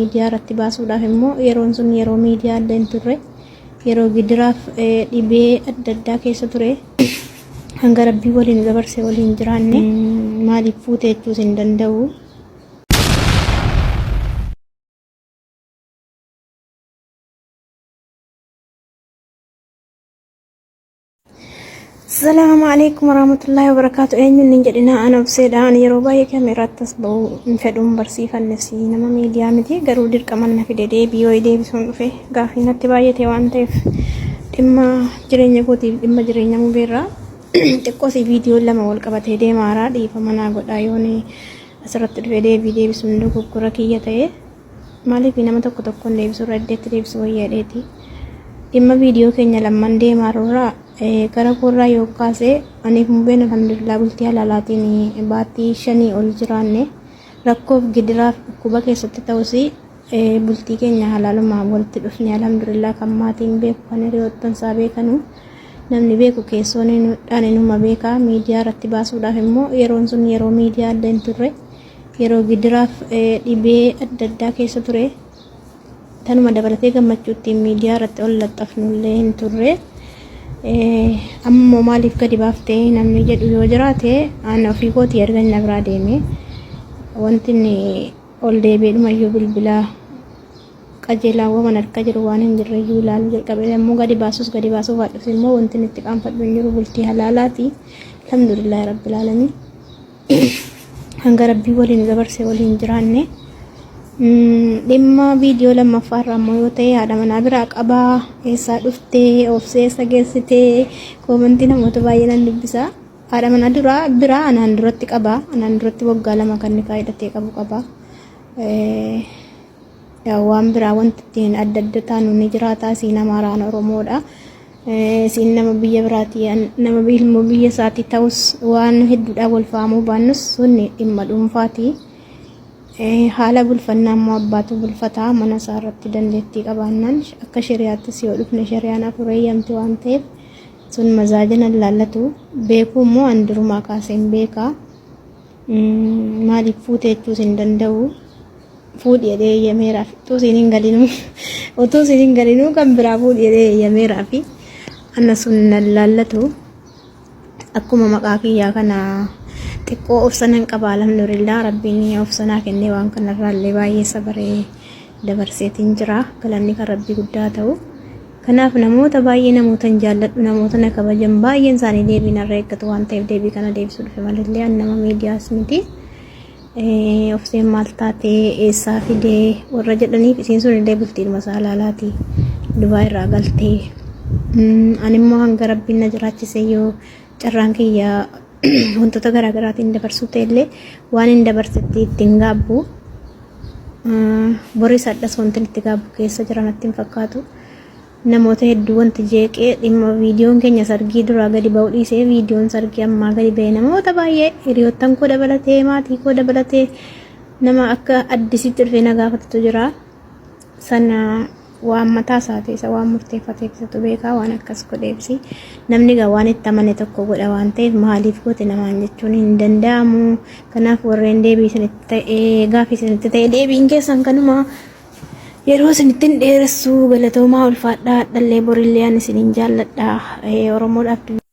Miidiyaa irratti baasuudhaaf immoo yeroon sun yeroo miidiyaa illee hin turre yeroo gidiraaf dhibee adda addaa keessa ture hanga rabbii waliin dabarse waliin jiraanne maaliif fuute jechuus hin danda'u. Salaamu alaikum warahmatullahi wabarakatuh. Eenyuun hin jedhina ana obseedha. Ani yeroo baay'ee kameeraatti as ba'u hin fedhuun barsiifannes nama miidiyaa miti garuu dirqama na fide deebii wayii deebisuun dhufe gaafii natti baay'ate waan ta'eef dhimma jireenya kootiif dhimma jireenya mubeerraa xiqqoos viidiyoo lama wal qabatee deemaaraa dhiifama naa godhaa yoon asirratti dhufe deebii deebisuun dogoggora kiyya ta'e. Maaliif nama tokko tokkoon deebisuu irra iddeetti deebisuu wayya jedheeti. Dhimma viidiyoo keenya lamman deemaa irraa gara koorraa yoo kaase aniif mubeen alhamdulillah bultii halaalaatiin baatii shanii ol jiraanne rakkoof gidiraaf dhukkuba keessatti ta'us bultii keenya halaalumaan walitti dhufne alhamdulillah kan maatiin beeku kan hiriyoottan isaa beekanu namni beeku keessoon dhaan inuma beeka miidiyaa irratti baasuudhaaf immoo yeroon sun yeroo miidiyaa illee hin turre. Yeroo gidiraaf dhibee adda addaa keessa ture tanuma dabalatee gammachuu ittiin miidiyaa irratti ol laxxafnullee hin turre. Ammoo maaliif gadi baaftee namni jedhu yoo jiraate ani ofii kootii erga inni biraa deeme wanti inni ol deebi'eedhumayyuu bilbila qajeelaawwan harka jiru waan hin jirre iyyuu ilaaluu jalqabe. Ammoo gadi baasus gadi baasuu baadhus immoo wanti inni itti qaanfadhu hin jiru bultii halaalaati. Alhamdulillahi rabbil aalamiin. Hanga rabbii waliin dabarse waliin jiraanne. Dhimma viidiyoo lammaffaa irraa immoo yoo ta'e haadha manaa biraa qabaa eessaa dhuftee obsee eessa geessitee koomantii namoota baay'ee nan dubbisa. Haadha manaa duraa biraa anaan duratti qabaa anaan duratti waggaa 2 kan nikaa hidhatee qabu qaba. Waan biraa wanti ittiin adda adda taanu ni jiraata isiin Amaaraan Oromoodha. Isiin nama biyya biraati nama ilmoo biyya isaatii ta'us waan hedduudhaan wal fahamuu baannus sunni dhimma dhuunfaati. Haala bulfannaa immoo abbaatu bulfata mana isaa irratti dandeettii qabaannaan akka shari'aattis yoo dhufne shari'aan afur eeyyamti waan ta'eef sun mazaajina laallatu beekuu immoo an durumaa kaaseen beeka. Maaliif fuute jechuus hin danda'u. Fuudhi jedhee eeyyameeraaf. Utuu siin hin galinuu utuu siin hin galinuu kan biraa fuudhi jedhee eeyyameeraaf. Anna sun nan laallatu. Akkuma maqaa kiyyaa kana xiqqoo obsa nan qaba alhamdulillah rabbiin obsa naa kennee waan kanarraa illee baay'ee sabaree dabarseetiin jira. Galanni kan rabbii guddaa ta'u. Kanaaf namoota baay'ee namootan jaalladhu namoota na kabajan baay'een isaanii deebii narra eeggatu waan ta'eef deebii kana deebisuu dhufe malallee an nama miidiyaas miti. Obseen maal taatee eessaa fidee warra jedhaniif isiin sun illee bultiidhuma isaa laalaati Dubaay irraa galtee. Ani immoo hanga rabbiin na jiraachise yoo carraan kiyya wantoota garaagaraatiin dabarsuu ta'ellee waan hin dabarsetti ittiin gaabbu. Boris hadhas wanti itti gaabbu keessa jira natti hin fakkaatu. Namoota hedduu wanti jeeqee dhimma viidiyoon keenya sargii duraa gadi ba'uu dhiisee viidiyoon sargii ammaa gadi ba'e namoota baay'ee hiriyoottan koo dabalatee maatii koo dabalatee nama akka addisitti dhufee na gaafatutu jira. Sana waan mataa isaati isa waan murteeffateef isatu beekaa waan akkas godheefsi namni egaa waan itti amane tokko godha waan ta'eef maaliif goote namaan jechuun hin danda'amu. Kanaaf warreen deebii isinitti ta'e gaafii isinitti ta'e deebiin keessan kanuma yeroo isinitti hin dheeressu galatoomaa ulfaadhaa hadhallee borillee ani isinin jaalladha Oromoodhaaf.